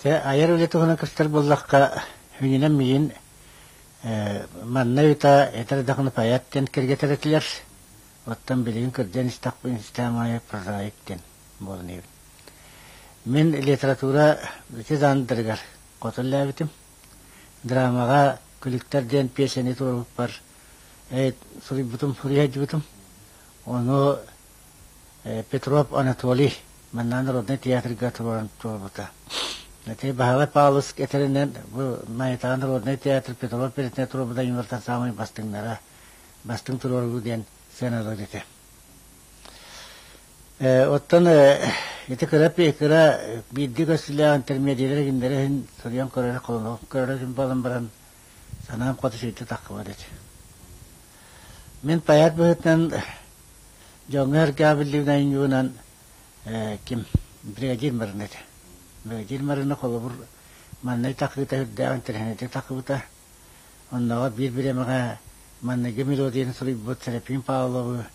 Дьэ, айар үлэ туһунан кыстар буоллахха, хүнүнэн миигин манна ыыта этэр даҕаны поэт диэн кэргэтэр этилэр. Оттон билигин кырдьан истэхпин истэм аайы прозаик диэн буолан иһэбин. Мин литература ити жанрдарыгар хото үлэлээбитим. Драмаҕа «Күлүктэр» диэн пьесаны туруорбуппар суруйбутум, суруйа сылдьыбытым. Ону Петров Анатолий манна народнай театрга туруоран туруорбута. Ити Баһылай Павлович этэринэн бу Майатааҕы народнай театр Петров Перетинэ туруорбута юмортан саамай бастыҥнара, бастыҥ туруоруу диэн сыаналыыр этэ. Оттон ити кыра кыра биирдии көстүүлээх интермедиялар кинилэри иһин суруйан көрөрө, холонон көрөрө буолан баран санаам хоту сиргэ таххыбат этэ. Мин поэт быһыытынан дьоҥҥо эргээбиллибин айымньыбынан ким бригадир Марина этэ. Бригадир Марина холобур маннай такыыта үрдээх интэриэһинэйдик такыбыта. Онноҕо биир бириэмэҕэ манныгы мелодияны суруйбут Серафим Павловы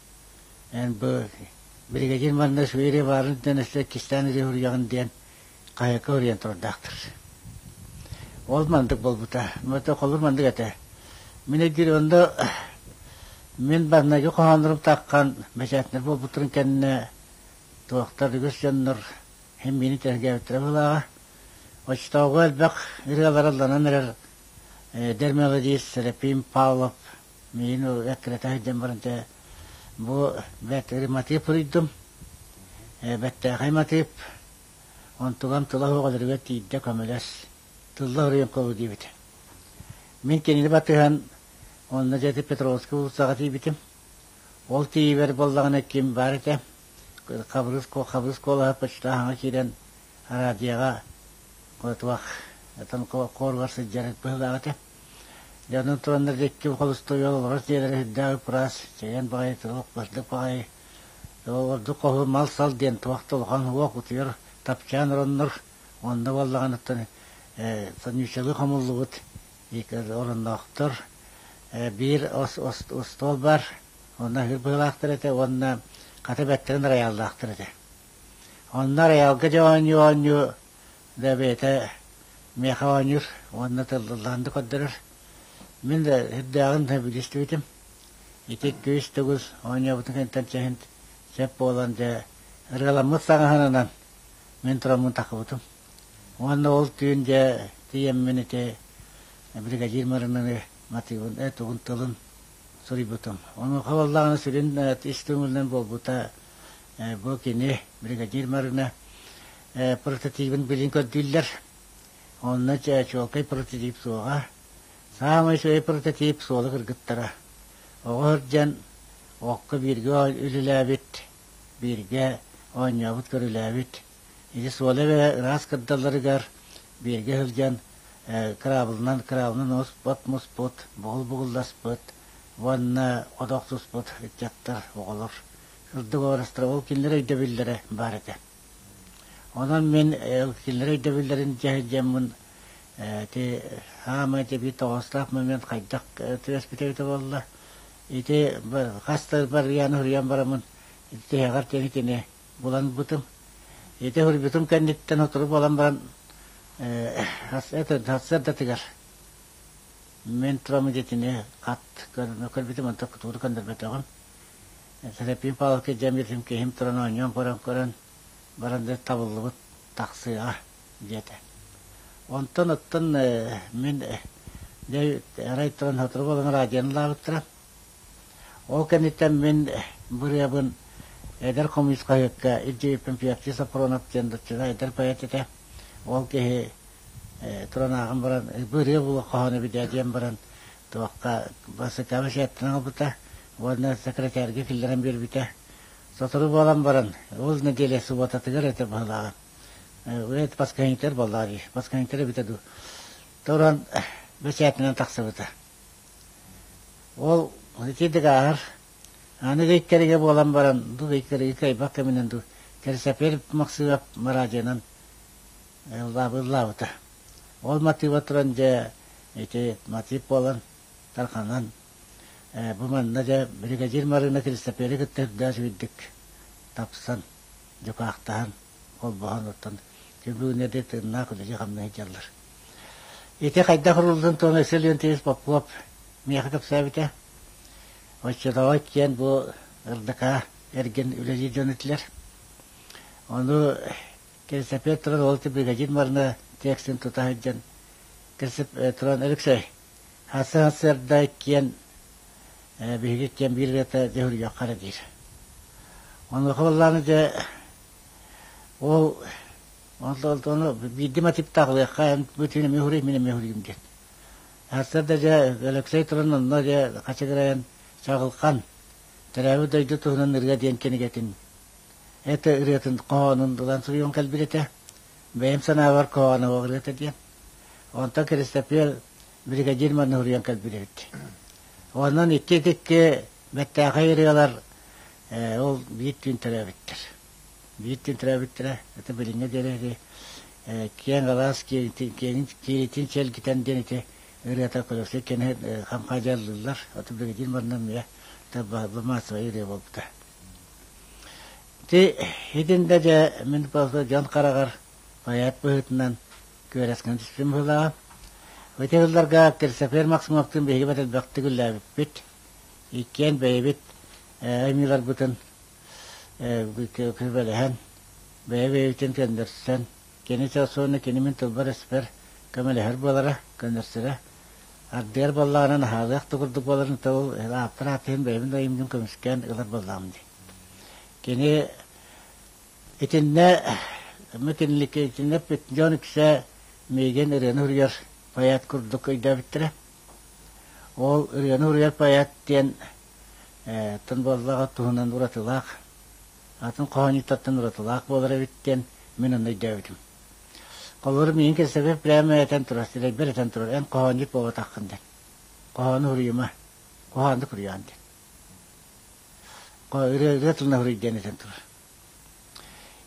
эн бу бригадир манна үчүгэй баарын диэн өссө иккистээн ырыа суруйаҕын диэн хаһыакка суруйан турардаахтар. Ол мандык буолбута. Это холур мандык этэ. Мин өйдүүр онно мин барнайгы хоһооннорум таххан бэчээтинэр буолбуттарын кэннэ туохтар үгүс дьоннор һин миини тэлгээбиттэрэ быһыылааҕа. Оччотооҕу элбэх ырыалар ылланан эрэр эдэр мелодист Серафим Павлов миигин эккирэтэ сылдьан баран дьэ бу бэрт мотив суруйдум. Бэртээхэй мотив. Онтугам тыла суох өлөрүгэр тиийдэ көмөлөс. Тылла суруйан кулу диэбитэ. Мин кинини батыһан онно дьэ Петровскай уулуссаҕа тиийбитим. Ол тиийбэр буоллаҕына ким баар этэ. Хабырыыс Хабырыыс куолаһа почтаҕа киирэн араадьыйаҕа туох хоругар сылдьар быһыылаах этэ. Дьэ онон тураннар икки холустуой олорор дьиэлэрэ үрдээх ыпыраас, чэгиэн баҕайы туох бардык баҕайы ордук хоһу мал-сал диэн туох да улахан уох утуйар тапчаан ороннор онно буоллаҕына нууччалыы хомуллубут оронноохтор биир остуол бар онно аһыыр быһыылаахтар этэ уонна хата бэттэрин рояллаахтар этэ. Онно роялга дьэ оонньуу-оонньуу да бэйэтэ миэхэ оонньуур уонна тыллаан да көрдөрөр. Мин да үрдээҕин да билистибитим. Ити күүс төгүл оонньообутун кэнниттэн чэһин сөп буолан дьэ ырыаламмыт саҥаһынынан мин тураммын тахыбытым. Уонна ол түүн дьэ тиийэммин ити бригадир Маринаны матыыбын, тугун тылын суруйбутум. Онуоха буоллаҕына сүрүн ис көҥүлүнэн буолбута бу кини бригадир Марина прототибын билин көрдүүллэр. Онно чуолкай прототип суоҕа. Саамай үчүгэй прототип суола кыргыттара. Оҕо сылдьан окко бииргэ үлэлээбит, бииргэ оонньообут-көрүлээбит. Ити суола эбэ ыраас кырдалларыгар бииргэ сылдьан кыраабылынан кыраабылынан от муспут, бугул бугулласпыт уонна от охсуспут ыччаттар, оҕолор сырдык образтара ол кинилэр өйдөбүллэрэ баар этэ. Онон мин кинилэр өйдөбүллэрин дьаһайдьаммын ити хаамай биир тоҕоостоох момент хайдах түбэспитэ эбитэ буолла. Ити хас да барыйааны суруйан бараммын тиһэҕэр диэни кини булан ылбытым. Ити суруйбутум кэнниттэн сотору буолан баран сарсыардатыгар мин турам итини хат көрбүтүм онтон кутууру көннөрбөтөҕүм. Серафим Павловка дьэм киһим туран оонньоон көрөн көрөн баран да табыллыбыт тахсыаҕа диэтэ. Онтон оттон мин дьэ арай туран сотору буолан радионы лаабыттара. Ол кэнниттэн мин бырыабын эдэр хомуйус хаһыакка илдьибиппин Пиапти Сапронов диэн доччуга эдэр поэт этэ. Ол киһи туран ааҕан баран бырыа була хоһоону эбит диэн баран туохха СКБ сиэттэн ылбыта уонна секретарьга киллэрэн биэрбитэ. Сотору буолан баран ол нэдиэлэ субуотатыгар этэ быһыылааҕа. Воскресеньетер буоллаҕа дии. Воскресеньетер эбитэ дуу. Туран бэчээтинэн тахсыбыта. Ол итинник ааһар. Аны иккэригэ буолан баран, дуу иккэригэ кыайбат кэминэн дуу, Кэрэсэпиэр Махсыып радионан ыллаабыта. Ол матыыба туран дьэ ити матыып буолан тарҕанан. Бу манна дьэ биригэдьиир Марыына Киристэпиэри кытта үрдээх үчүгэйдик тапсан, дьукаахтаһан, холбоһон оттон күн бүгүнэ диэри тыыннаах үлэлии-хамныы сылдьаллар. Ити хайдах уруллун туһунан Өссө Леонтьевич Попов миэхэ кэпсээбитэ. Оччотооҕу иккиэн бу РДК эргин үлэлиир дьон этилэр. Ону Киристэпиэр туран ол бригадир Марына текстин тута сылдьан туран Алексей Сарсыарда иккиэн биһиги иккиэн биир ырыата дьөһүрүйүөххэ эрэ диир. Онуоха буоллаҕына дьэ ол ону биирдэ матиптаах эн бу түүн эмиэ уһуруй мин эмиэ уһуруйум диэн. Сарсыарда дьэ Өлөксөй туран онно дьэ хачыгырайан Чаҕылхан төрөөбүт дойду туһунан ырыа диэн кинигэтин это ырыатын хоһоонун ылан суруйан кэлбит этэ. Бэйэм санаабар хоһооно ырыата диэн. Онтон Киристэпиэл бригадир манна суруйан кэлбит эбит. Онон икки-икки бэртээхэй ырыалар ол биир түүн төрөөбүттэр. Биир түүн төрөөбүттэрэ, это билиҥҥэ диэри киэҥ алаас кииритин чэлгитэн диэн ити ырыата Көлөксөй кини хамхаадьаллыыллар. Ото бригадир манна эмиэ массовай ырыа буолбута. Ити итиннэ дьэ мин дьон хараҕар поэт быһыытынан күөрэс гына түспүтүм быһыылааҕа. Ити сылларга Кристофер Максимовтыын биһиги бэрт элбэхтик үлэлээбиппит. Иккиэн бэйэбит аймыыларбытын көмөлөһөн, бэйэ-бэйэбитин көннөрсөн, кини чосуону кини мин тылбар-өспөр көмөлөһөр буолара, көннөрсөрө. Ардыгар буоллаҕына наһаалыах да курдук буоларын тыл ааптар ааттыын бэйэбин да айымньым көмүскээн ылар буоллаҕым дии. Кини Итиннэ итиннэ дьон үксэ миигин ырыаны суруйар поэт курдук өйдөөбүттэрэ. Ол ырыаны суруйар поэт диэн тын буоллаҕа туһунан уратылаах, атын хоһоонньуттартан уратылаах буолар эбит диэн мин онно өйдөөбүтүм. Холобур, миигин кэлсэбит прямо этэн турар, сирэйбэр этэн турар, эн хоһоонньут буолбатаххын диэн. Хоһоону суруйума, хоһооннук суруйаҕын диэн. Ырыа тылына суруй диэн этэн турар.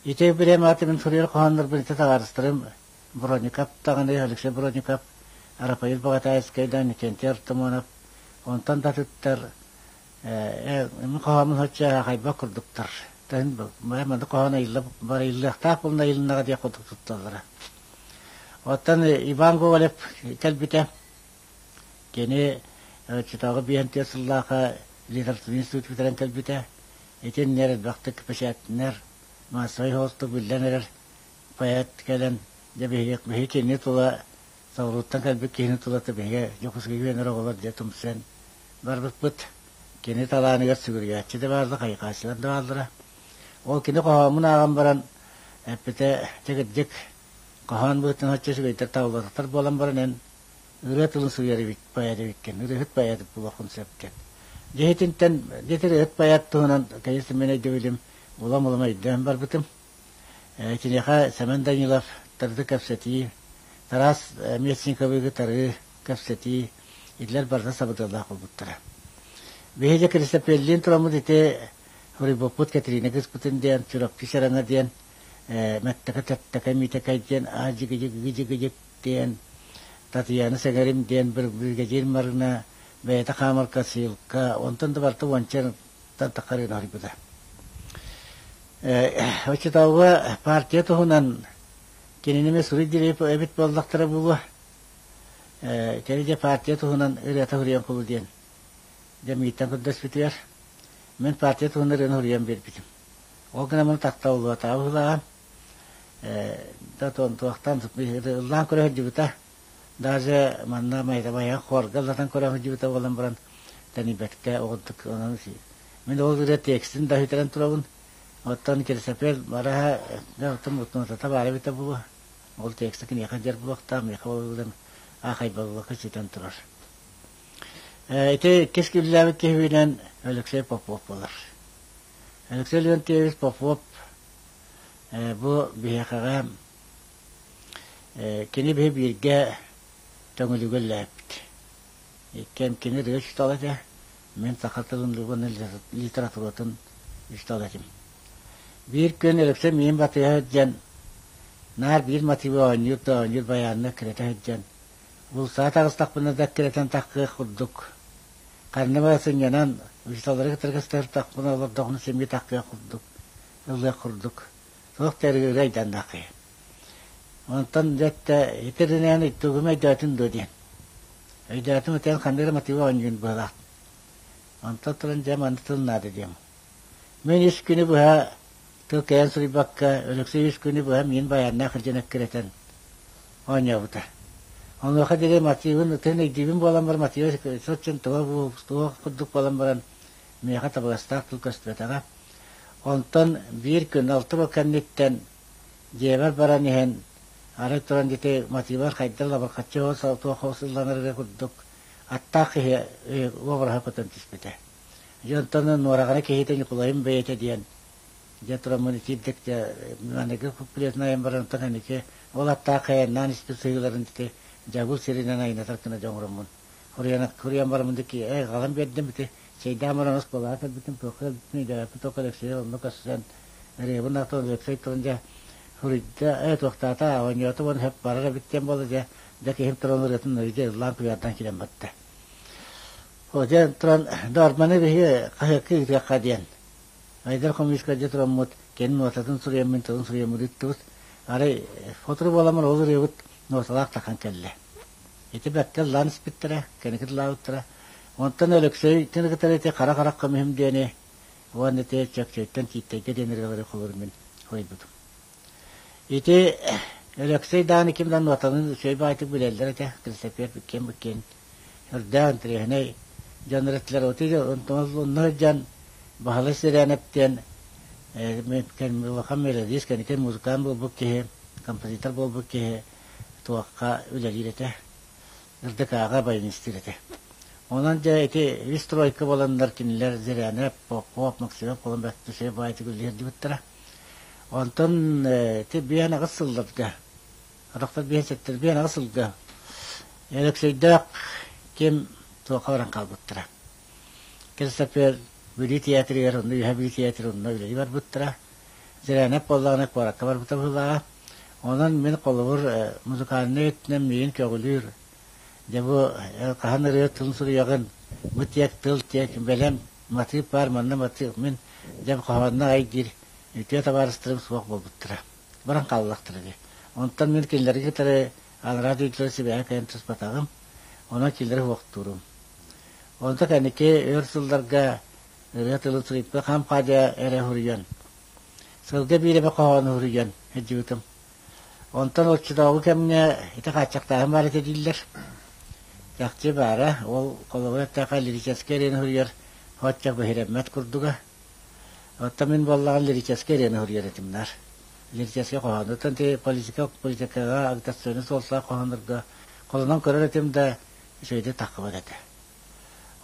Ити бириэмэҕэ мин суруйар хоһооннорбун ити табаарыстарым Броников даҕаны, Алексей Броников, Рафаил Богатаевскай да, Никентий Артамонов, онтон да атыттар мин хоһооммун соччо аахайбат курдуктар. Маннык хоһоон айылла барайыллыахтаах буолна айылыннаҕа диэх курдук тутталлара. Оттон Иван Гоголев кэлбитэ. Кини оччотооҕу биэнтиэ сыллаахха литературный институт бүтэрэн кэлбитэ. Итиннэр элбэхтик бэчээттэнэр, маассабай соҕустук биллэн эрэр поэт кэлэн, дьэ биһиги биһиги кинини тула соҕурууттан кэлбит киһини тула биһиги Дьокуускайга үөрэнэр оҕолор дьэ тумсан барбыппыт. Кини талааныгар сүгүрүйээччи да бааллар, хайҕааччылар да бааллара. Ол кини хоһооммун ааҕан баран эппитэ, дьэ кырдьык, хоһоон быһыытынан оччо үчүгэйдэр табыллыбатахтар буолан баран эн ырыа тылын суруйар эбит поэт эбиккин, ырыаһыт поэт буолуоххун сөп диэн. Дьиэтинтэн дьиэтин ырыаһыт поэт туһунан, конечно, мин өйдөбүлүм улам-улам өйдөөн барбытым. Киниэхэ Сэмэн Данилов тарды кэпсэтии, Тарас Местниковы кытары кэпсэтии, итилэр барыта сабыдыаллаах буолбуттара. Биһиги Киристэпиэллиин тураммыт ити суруйбуппут Кэтириинэ кыыспытын диэн, Чурапчы Сараҥа диэн, Мэттакэ-тэттакэ Миитэкэй диэн, аа-дьигидьик-гидьигидьик диэн, Татьяна Сэҥэрим диэн бригадир Марына бэйэтэ хаамар косилка, онтон да барыта уонча таххарыына хоруйбута. Оччотооҕуга партия туһунан кинини эмиэ суруй диэри эбит буоллахтара буолуо. Кини дьэ партия туһунан ырыата суруйан кулу диэн дьэ миигиттэн көрдөспүтүгэр мин партия туһунан ырыаны суруйан биэрбитим. Ол гынан маны тахталлыбатаҕа быһыылааҕым. Туохтан ыллаан көрө сылдьыбыта. Даже манна майда хорга ыллатан көрө сылдьыбыта буолан баран тэнийбэккэ оҕурдук онон мин ол ырыа текстин да сүтэрэн турабын. Оттон Кирсапел бараһа оттон мутнутата баара эбитэ буолуо. Ол текстэ киниэхэ дьэр буолуохтаах, миэхэ ол аахайбаллака сүтэн турар. Ити иккис күллээбит киһибинэн Алексей Попов буолар. Алексей Леонтьевич Попов бу биһиэхэҕэ кини биһи бииргэ Төҥүлүгэ үлэлээбиппит. Иккиэн кини ырыа учуутала этэ, мин саха тылын уонна литературатын учуутала этим. Биир күн Өлөксөй миин батыһа сылдьан, наар биир мотивы оонньуур да оонньуур байаанна эккирэтэ сылдьан, булсаҕа таҕыстахпына да эккирэтэн таххыах курдук. Ханна бара сынньанан, учууталлары кытары кыстыһыртахпына олордоҕуна сэмиэ таххыах курдук, ыллыах курдук. Туох да ырыа айданнааххыйа. Онтон дьэттэ итиринээн тугум өйдөөтүн дуо диэн. Өйдөөтүм этэн ханнык эрэ мотивы оонньуун быһалаах. Онтон туран дьэ манна тыл наада диэм. Мин үс күнү быһа тыл кэйэн суруйбакка, Өлөксөй үс күнү быһа миин байааннаах илдьэн эккирэтэн оонньообута. Онуоха диэри мотивын ытын өйдүүбүн буолан баран мотива соччон туга туох курдук буолан баран миэхэ табыгастаах тыл көстүбэтэҕэ. Онтон биир күн алта бал кэнниттэн дьиэбэр баран иһэн арай туран ити мотивар хайдах лабырхаччы туох ылланарга курдук аттаах киһи уобараһа көтөн түспүтэ. Дьэ онтон Нуораҕана киһитэ Ньукулайым бэйэтэ диэн дьэ тураммын итиирдик дьэ маныгы куплетын айан баран онтон кэнники ол аттаах хайаннаан испит сыһыыларын ити дьабыл сиринэн айнатар гына дьоҥороммун хуруйан хуруйан бараммын дики ээ галан биэрдим ити чэйдээн баран оскуолаҕа кэлбитим туохха кэлбитин өйдөөбөппүн туох Алексей онно көрсөн ырыабын атын Алексей туран дьэ хуруйда ээ туохтаата оонньоото уонна сөп барар эбит диэн буолла дьэ дьэ киһим туран ырыатын өйдө ыллаан куйаардан киирэн барда. О дьэ туран Дорманы биһиги хаһыакка ыытыахха диэн Айдар хомуйска дьэ тураммыт кини нуотатын суруйаммын тылын суруйаммыт ыыттыбыт. Арай сотору буоламмын ол ырыабыт нуоталаах тахан кэллэ. Ити бэркэ ыллаан испиттэрэ, кэнники ыллаабыттара. Онтон Өлөксөй итини кытары ити хара харах көмүһүм диэни уонна ити Чөкчөйтөн Тииттэйгэ диэн ырыалары холур мин суруйбутум. Ити Өлөксөй даҕаны ким да нуоталыын үчүгэй баҕайытык билэллэр этэ, Кристопер Биккен Биккен үрдээх интэриэһинэй дьон этилэр. Онно сылдьан Баһылай Сирээнэп диэн улахан мелодист, кэнники музыкант буолбут киһи, композитор буолбут киһи туохха үлэлиир этэ, РДК-ҕа баянистыыр этэ. Онон дьэ ити үс тройка буоланнар кинилэр Зырянов, Попов, Максимов буолан бэрт баайтык үлэлиир Онтон ити биэн аҕыс сылларга, орохтор биэн сэттэр биэн аҕыс сылга Өлөксөйдөөх ким туохха баран хаалбыттара. Кэлсэппиэр Бүлүү театрыгар, онно Үөһээ Бүлүү театры онно үлэлии барбыттара. Зырянов буоллаҕына куоракка барбыта быһыылааҕа. Онон мин холобур музыкальнай өттүнэн миигин көҕүлүүр. Дьэ бу хаһан ырыа тылын суруйаҕын, бу тиэк тыл тиэк бэлэм матыып баар, манна матыып мин дьэ хоһоонно ай диир үтүө табаарыстарым суох буолбуттара. Баран хааллахтара дии. Онтон мин кинилэргэ кытары аллараа дойдулары сибээһи кыайан туспатаҕым. Онон кинилэри суохтуурум. Онто кэнники өр сылларга ырыа тылын суруйбут хам-хаадьа эрэ суруйан, сылга биир эмэ хоһоону суруйан сылдьыбытым. Онтон оччотооҕу кэмҥэ ити хааччахтааһын баар этэ дииллэр. Чахчы баара, ол холобур эттэххэ лирическэй ырыаны суруйар оччо быһырэммэт курдуга. Оттон мин буоллаҕым лирическэй ырыаны суруйар этим наар. Лирическэй хоһоону. Оттон ити политика, политикаҕа агитационнай суолталаах хоһооннорго холонон көрөр этим да, үчүгэйдик таххыбат этэ.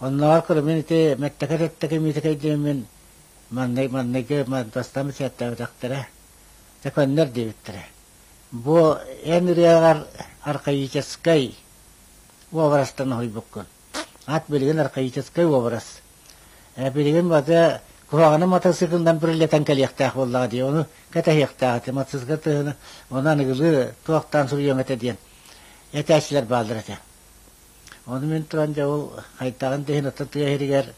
Оннооҕор көрө мин ити Мэттэ тэттэ миитэкэй диэммин маннай маннайгы бастаан бэчээттээбэтэхтэрэ. Дьэ көннөр диэбиттэрэ. Бу эн ырыаҕар архаическай уобарастан уһуйбуккун. Ат билигин архаическай уобарас. Билигин бата куһаҕаны матасыыкылынан бүрүллэтэн кэлиэхтээх буоллаҕа дии. Ону кэтэһиэхтээх этэ. Матасыыкыл тыһыны ону аныгылыы туохтаан суруйуоҥ этэ диэн этээччилэр бааллар этэ. Ону мин туран дьэ ол хайдаҕын да иһин оттон тыа иһигэр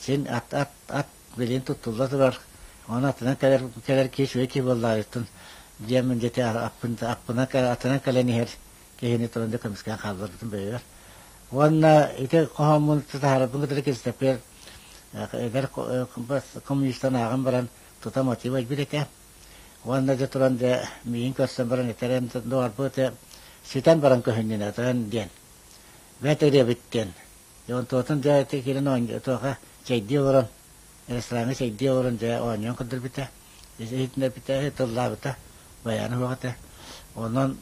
син ат ат ат билигин туттулла турар. Ону атынан кэлэр кэлэр киһи үчүгэй киһи буоллаҕыттан диэммин дьэ аппын аппынан атынан кэлэн иһэр киһини туран да көмүскээн хаалларбытым бэйэбэр. Уонна ити хоһооммун таһаарарбын кытары Кристопер эдэр коммунистан ааҕан баран тута мотив өлбүт этэ. Уонна дьэ туран дьэ миигин көрсөн баран этэрэн доҕорбут этэ ситэн баран көһүннүн этэрэн диэн. Бэт ырыабыт диэн. Дьэ онтуотун дьэ ити киирэн оонньуотуоха чэйдии олорон рестораҥҥа чэйдии олорон дьэ оонньоон көрдөрбүтэ. Иһитиннэрбитэ, тыллаабыта, баяны суох этэ. Онон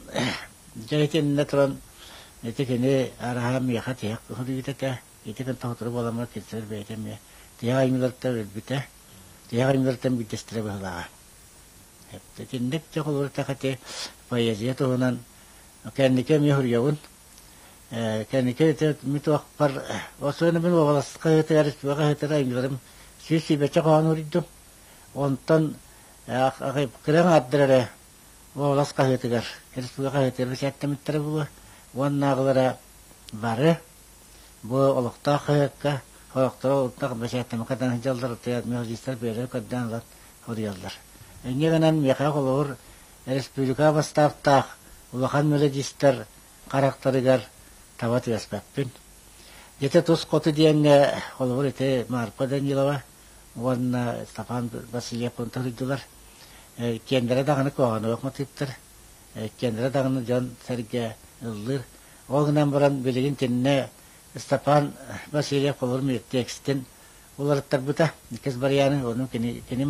дьэ итиннэ туран ити кини араһа миэхэ тиһэх суруйбут этэ. Ити күн тоһутуру буоламмар кинилэр бэйэтэ эмиэ тиһэх айымньыларыттан өлбүтэ. Тиһэх айымньыларыттан биирдэстэрэ быһыылааҕа. Итинник дьэ холобур ити поэзия туһунан кэнники эмиэ суруйабын. Кэнники ити мин туохпар особенно мин уобалас хаһыатыгар республика хаһыатыгар айымньыларым 120 хоһоон суруйдум. Онтон кыра аҥаардар эрэ уобалас хаһыатыгар республика хаһыатыгар бэчээттэммиттэрэ буолуо. Уоннааҕылара бары бу олохтоох хаһыакка. Сорохторо утах бэчээттэмэккэ даҕаны сылдьаллар, мелодистар бэйэлэрэ көрдөөн ылан суруйаллар. Инньэ гынан миэхэ холобур республика бастааптаах улахан мелодистар харахтарыгар таба түбэспэппин. Ити тус хоту диэҥҥэ холобур ити Марко Данилова уонна Степан Васильев суруйдулар. Киэннэрэ даҕаны куһаҕаннык матыыптар, киэннэрэ даҕаны дьон-сэргэ ыллыыр. Ол гынан баран билигин кинини Степан Васильев холобур текстин уларыттарбыта. Иккис барыйааны ону кини кини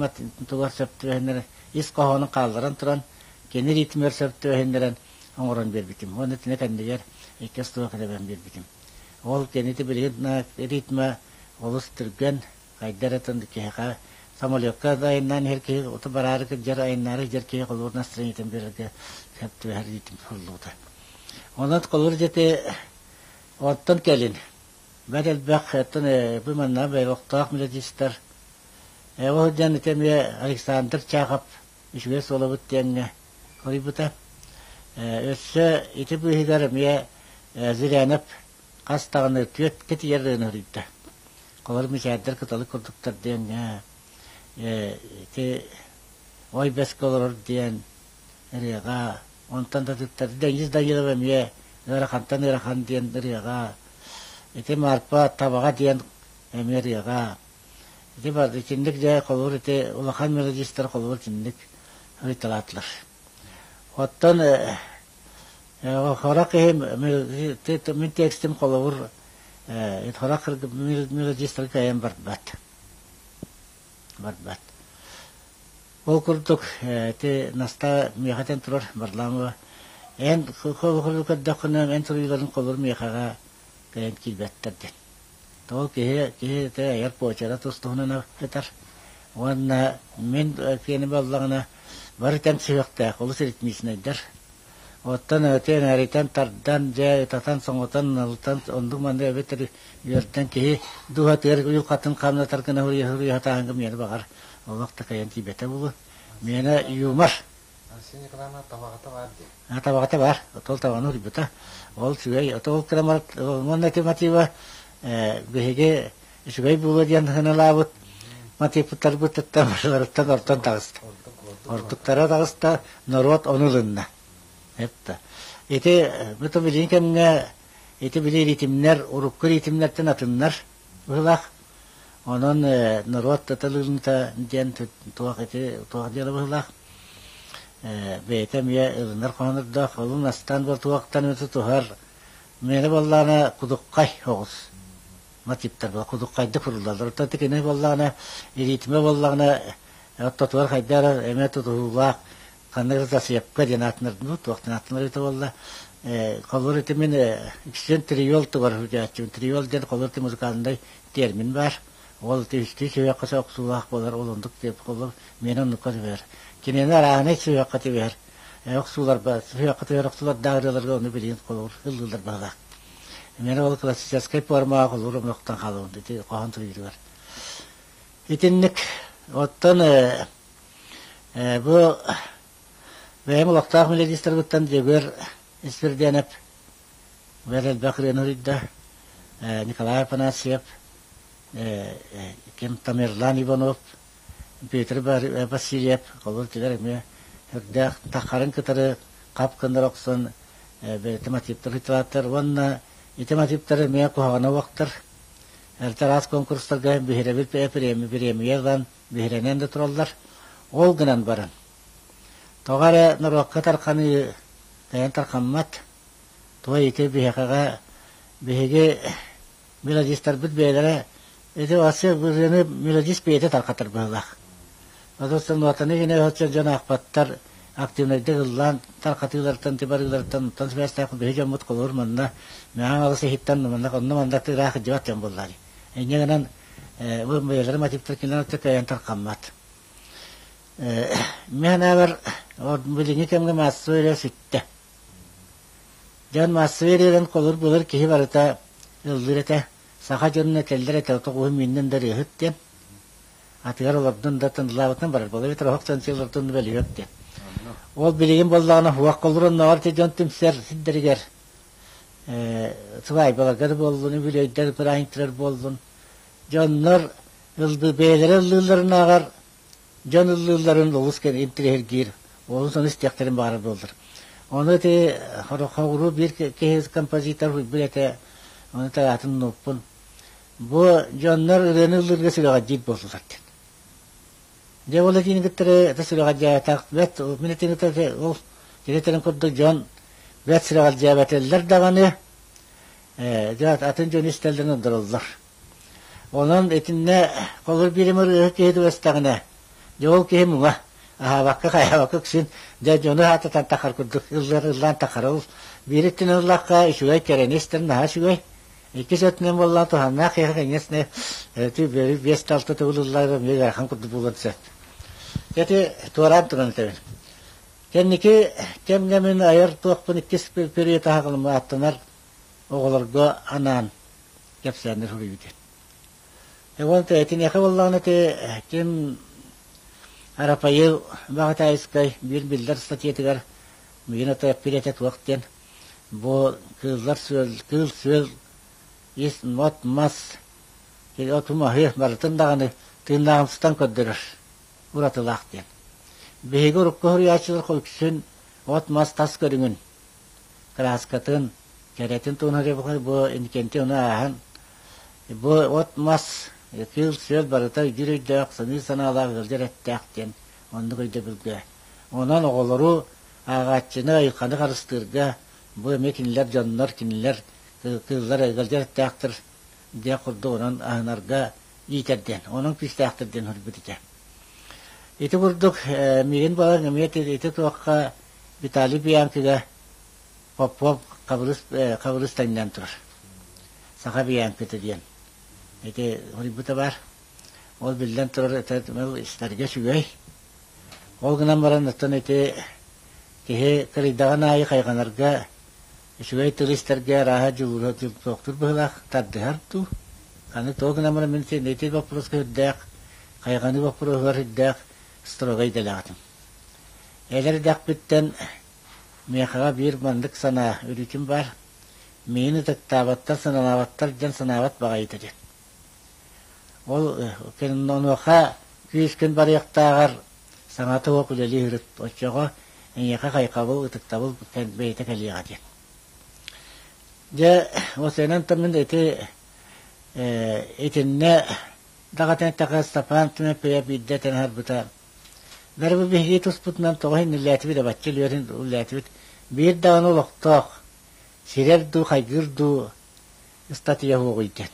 тугар сөп түбэһиннэрэн ис хоһоонун хаалларан туран кини ритмигэр сөп түбэһиннэрэн оҥорон биэрбитим. Уонна итини кэннигэр иккис туох этэбэн биэрбитим. Ол кэнники билигин ритмэ олус түргэн, хайда эрэ киһиэхэ самолекка да айаннаан иһэр киһи, оту бараары кырдьар айаннаары иһэр киһи холобур настроениетын биэрэргэ сөп түбэһэр ритм суруллубута. Онон холобур дьэти оттон кэлин бэрт элбэх оттон бу манна олохтоох мелодистар ол диэн ити эмиэ Александр Чахов үчүгэй суолабыт диэҥҥэ хоруйбута. Өссө ити быыһыгар эмиэ Зырянов хас даҕаны түөрткэ тиийэр ырыаны хоруйда. Холор мичээрдэр кыталык курдуктар диэҥҥэ ити ой бэскэ олорор диэн ырыаҕа онтон да атыттар Денис Данилов эмиэ ыарахантан ыарахан диэн ырыаҕа ити Марпа табаҕа диэн эмиэ ырыаҕа ити бар итинник дьэ холобур ити улахан мелодистар холобур итинник ыйталаатылар. Оттон хорох киһи мин текстим холобур хорох мелодистар кыайан барбат барбат. Ол курдук ити Настаа миэхэ этэн турар Варламова эн холобур көрдөххүнэ эн суруйууларын холобур миэхэҕэ кэлэн киирбэттэр диэн. Ол киһи киһи ити айар почера тус-туһунан ытар уонна мин киэни буоллаҕына бары тэҥ сүһүөхтээх олус ритмичнэйдэр. Оттон ити эритэн тардан дьэ ытатан соҥотон налытан оннук маннык эбэтэр үөрдэн киһи дууһатыгар уйулҕатын хамнатар гына суруйа-суруйа сатааһыҥҥа миэнэ баҕар олох да кыайан тиийбэтэ буолуо. Миэнэ юмор. Арсений Николаевна табаҕата баар дии. Табаҕата баар. Ол табаны уруйбута. Ол үчүгэй. Ол кырамар уонна ити мотива биһиги үчүгэй буолуо диэн сыаналаабыт мотивпыттарбыттан барыларыттан ортон таҕыста. Ордуктара таҕыста, норуот ону ылынна. Это. Ити бу билигин кэмҥэ ити били ритмнэр урукку ритмнэртэн атыннар быһылаах. Онон норуот таталыылыта диэн туох ити туох диэн быһылаах. Бэйэтэ эмиэ ылынар хоһоонордоох, олун астаан туохтан эмэ тутуһар. Миэнэ буоллаҕына кудуххай оҕус мотивтар була кудуххайдык суруллаллар. Оттон кини буоллаҕына ритмэ буоллаҕына оттотугар хайдах эрэ эмиэ тутуһуулаах ханнык эрэ засыпка диэн аатынар туохтан ааттанар эбитэ буолла. Холобур ити мин үксүн триол тугар сылдьааччыбын. Триол диэн холобур ити музыкальнай термин баар. Ол ити үстүү сүһүөххэ охсуулаах буолар, ол оннук диэн холобур миэнэ оннукка түбэһэр. Кинини арааһынай сүһүөххэ түбэһэр. Охсуулар сүһүөххэ түбэһэр охсуулардаах ырыаларга ону билигин холобур ыллыыллар баһылаах. Миэнэ ол классическай формаҕа холобур омуктан хаалабын ити хоһоон суруйуутугар. Итинник оттон бу бэйэм олохтоох мелодистарбыттан Дьөгүөр Испирдиэнэп бэрт элбэх ырыаны суруйда, Николай Афанасьев, ким Тамерлан Иванов, Петр Васильев холобур тигэр эмиэ сүрдээх таххарын кытары хап гыннар охсон бэйэтэ мотивтар ыытылааттар уонна ити мотивтар эмиэ куһаҕана уохтар. Эрдэ араас конкурстарга биһирэбил премия ылан биһирэнэн да тураллар. Ол гынан баран, тоҕо эрэ норуокка тарханыы кыайан тархаммат. Туой ити биһиэхэҕэ биһиги мелодистарбыт бэйэлэрэ ити вообще ырыаны мелодист бэйэтэ тархатар быһыылаах. Отон нуотаны гинэ өһөччө дьон аахпаттар, активнайдык ыллаан тархатыылартан, тибарыылартан, онтон сибээстээх биһи дьоммут холобур манна мэҥэ алыс иһиттэн манна онно манна ыраах дьыбат дьон буоллари. Инньэ гынан бу бэйэлэрэ мотивтар кинилэр кыайан тархаммат. Мин санаабар билиҥҥи кэмҥэ маассабай ырыа сүттэ. Дьон маассабай ырыанан холобур буолар киһи барыта ыллыыр этэ. Саха дьонун этэллэр этэ тоҕуһун мииннэн да ырыаһыт диэн. Атыгар олордун да тындылаабытынан барар буолар эбэтэр оһох сэнси олордун да бөлүһүөк диэн. Ол билигин буоллаҕына уох холур оннооҕор ити дьон түмсэр сирдэригэр сыбаайбаларга да буоллун, үбүлүөйдэр, бырааһынньыктар буоллун. Дьоннор бэйэлэрэ ыллыылларынааҕар дьон ыллыылларын олус интириэһиргиир, олус ону истиэхтэрин баҕарар буоллар. Ону ити хорохоҕуруу биир киһи композитор билбит этэ, ону тараатын нууппун. Бу дьоннор ырыаны ыллыырга сүрэҕэлдьиир буоллулар диэн. Дьэ ол этиини кыттары это сүрэҕэлдьээбэтэх бэрт мин этиини кытары ол кини курдук дьон бэрт сүрэҕэлдьээбэтэллэр даҕаны дьэ атын дьон истэллэрин ордороллор. Онон итиннэ холобур биирим ырыаһыт киһи түбэстэҕинэ, дьэ ол киһи муҥа, аһаабакка хайаабакка үксүн дьэ дьону аататан тахар курдук ыллар ыллаан тахар. Ол биир өттүнэн ыллахха үчүгэй кэрэни истэр наһаа үчүгэй. Иккис өттүнэн буоллаҕына туһаннаах киһи конечно биэс да алта төгүл ыллаара эмиэ ыарахан курдук буолуон сөп. Дьэ ити туораан туран этэбин. Кэнники кэмҥэ мин айар туохпун иккис период аһаҕалым ааттанар оҕолорго анаан кэпсээннэр суруйбут. Уон этиниэхэ буоллаҕына ити ким Арапайыл Баҕатаайыскай биир биллэр статьятыгар миигин ата эппит туох диэн бу кыыллар сүөл кыыл сүөл ис от мас оту маһы барытын даҕаны тыыннааҕымсытан көрдөрөр уратылаах диэн. Биһиги урукку суруйааччылар үксүн от-мас тас көрүҥүн кырааскатын, кэрэтин туһунан бу инникинти ону ааһан бу от-мас, кыыл-сүөл барыта өйдүүр өйдөөх, саныыр санаалаах ыалдьар эттээх диэн оннук өйдөбүлгэ. Онон оҕолору ааҕааччыны айылҕаны харыстыырга бу эмиэ кинилэр дьоннор, кинилэр кыыллар ыалдьар эттээхтэр диэх курдук онон аһынарга иитэр диэн, онон күүстээхтэр диэн суруйбут этэ. Ити курдук миигин буолан эмиэ ити туохха Виталий Биянкига Попов Хабырыс Хабырыс тэҥнээн турар. Саха Биянкита диэн. Ити суруйбута баар. Ол биллэн турар это истэргэ үчүгэй. Ол гынан баран оттон ити киһи кырыйдаҕын аайы хайҕанарга үчүгэй тыл истэргэ арааһа дьулуура туохтуур быһыылаах тардыһар дуу. Аны туох гынан баран мин ити боппуруоска үрдээх хайҕаныы боппуруоһугар үрдээх строгай идэлээх этим. Эдэр эрдэхпиттэн миэхэҕэ биир маннык санаа өрүүтүн баар: миигин ытыктаабаттар, сыаналаабаттар диэн санаабат баҕайыта диэн. Ол онуоха күүскүн барыахтааҕар саҥата суох үлэлии сырыт, оччоҕо эйиэхэ хайҕабыл, ытыктабыл бэйэтэ кэлиэҕэ диэн. Дьэ, осенан мин ити итиннэ даҕатан эттэххэ Степан Тимофеев биирдэ этэн аһарбыта Бары бу биһиги туспутунан тоҕо иһиннэлээтибит, абачча үлүөрүн үлэлээтибит. Биир даҕаны олохтоох, сирэр дуу, хайгыыр дуу ыстатыйа суоҕуй диэн.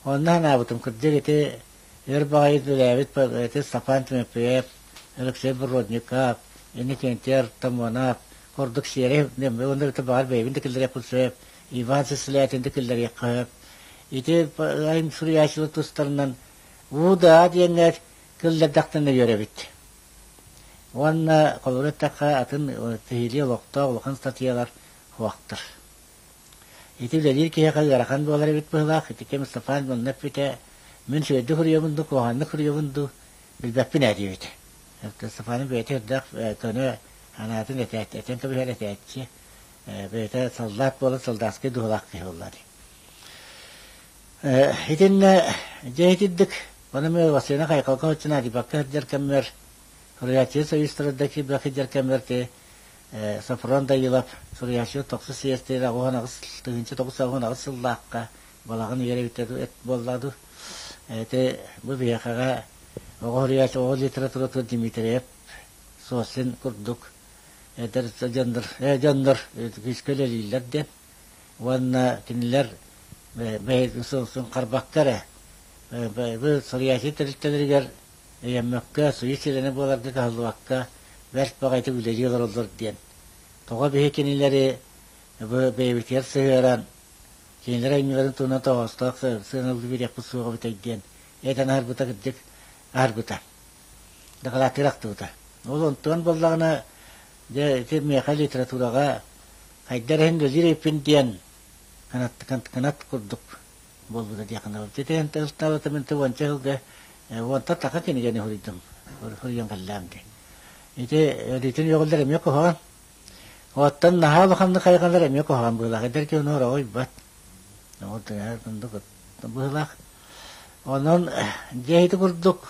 Онно санаабытым, кырдьык ити өр баҕайы үлэлээбит ити Степан Тимофеев, Алексей Бродников, Иннокентий Артамонов курдук сиэрэй уонна баҕар бэйэбин да киллэриэхпин сөп, Иван Сысолятин да киллэриэххэ сөп. Ити айым суруйааччылар тустарынан уу да диэҥҥэ кыллардаахтан үөрэбит. Уонна холобур эттэххэ атын киһилии олохтоох улахан статьялар суохтар. Ити үлэлиир киһиэхэ ыарахан буолар эбит быһыылаах. Ити кэм Степан манна эппитэ, мин үчүгэйдик суруйабын дуу, куһаҕаннык суруйабын дуу, билбэппин ээ диэбит. Степаным бэйэтэ үрдээх көнө санаатын этэн кэбиһэр этээччи. Бэйэтэ саллаат буолан солдатскай дууһалаах киһи буолла дии. Итиннэ дьэ итирдик ону мэ Василина Хайкалга оччунаадыйбакка сылдьар кэммэр суруйааччы союзтара да киирбэккэ сылдьар кэммэр ти Софрон Данилов суруйааччы тохсус съезтэрэ 88 1998 сыллаахха балаҕан ыйар эбитэ буолла дуу ити бу биһиэхэҕэ оҕо суруйааччы оҕо литературатын Дмитриев Сосин курдук эдэр дьоннор дьоннор күүскэ үлэлииллэр диэн уонна кинилэр харбакка эрэ суруйааччы тэрилтэлэригэр өйөммөккө, суруйуу чилиэнэ буоларга кыһаллыбакка бэрт баҕайытык үлэлии олороллор диэн. Тоҕо биһи кинилэри бэйэбитигэр сыһыаран, кинилэр айымньыларын туһунан тоҕоостоох сыаналыы биэриэхпит суоҕа эбитэй диэн этэн аһарбыта кырдьык аһарбыта. Дакылааттыыр ахтыбыта. Ол онтон буоллаҕына дьэ ити миэхэ литератураҕа хайдах иһин үлэлиир эбиппин диэн кынат курдук буолбута диэххэ наада. Ити ылтаабыта мин уонча сылга уонтан таха кинигэни суруйдум суруйан кэллэм дии. Ити өлүүтүн үөҕүллэр эмиэ куһаҕан. Оттон наһаа улаханнык хайҕалар эмиэ куһаҕан быһыылаах. Эдэр киһи ону ороҕуйбат. Ол быһыылаах. Онон дьэ ити курдук